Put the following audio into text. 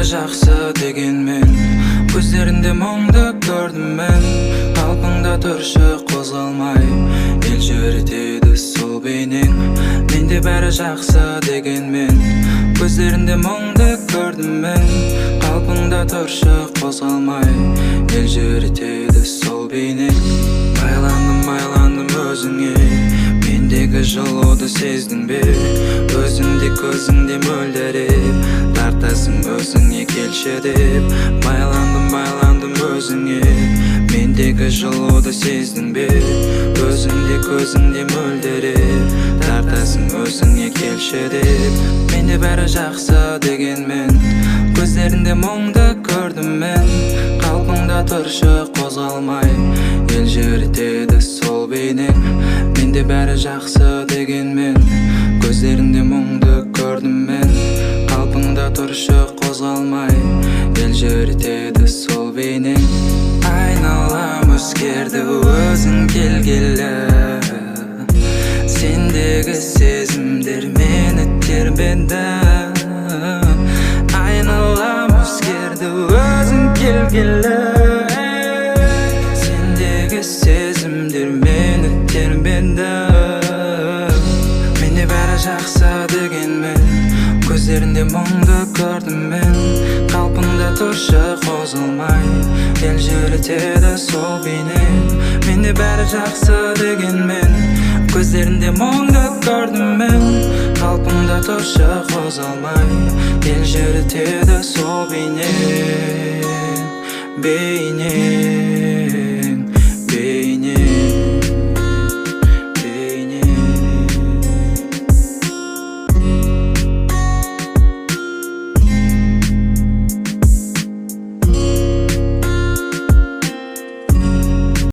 бәрі жақсы дегенмен, көздерінде мұңды көрдім мен. Қалпыңда тұршы қозғалмай, елжіретеді сол бейнең. Менде бәрі жақсы дегенмен, көздерінде мұңды көрдім мен. Қалпыңда тұршы қозғалмай, елжіретеді сол бейнең. Байландым, байландым өзіңе. Мендегі жылуды сездің бе? Өзіңде, көзіңде мөлдіреп, тартасың өзіңе келші деп. Байландым, байландым өзіңе. Мендегі жылуды сездің бе? Өзіңде, көзіңде мөлдіреп, тартасың өзіңе келші деп. Менде бәрі жақсы дегенмен, көздерінде мұңды көрдім мен. Қалпыңда тұршы қозғалмай, елжіретеді сол бейнең. Менде бәрі жақсы дегенмен, көздерінде мұңды көрдім мен. Қалпыңда тұршы қозғалмай, елжіретеді сол бейнең. Айналам өзгерді өзің келгелі. Сендегі сезімдер мені тербеді. Айналам өзгерді өзің келгелі. Сендегі сезімдер мені тербеді. Менде бәрі жақсы дегенмен, көздерінде мұңды көрдім мен. Қалпыңда тұршы қозғалмай, елжіретеді сол бейнең. Менде бәрі жақсы дегенмен, көздерінде мұңды көрдім мен. Қалпыңда тұршы қозғалмай, елжіретеді сол бейнең, бейнең.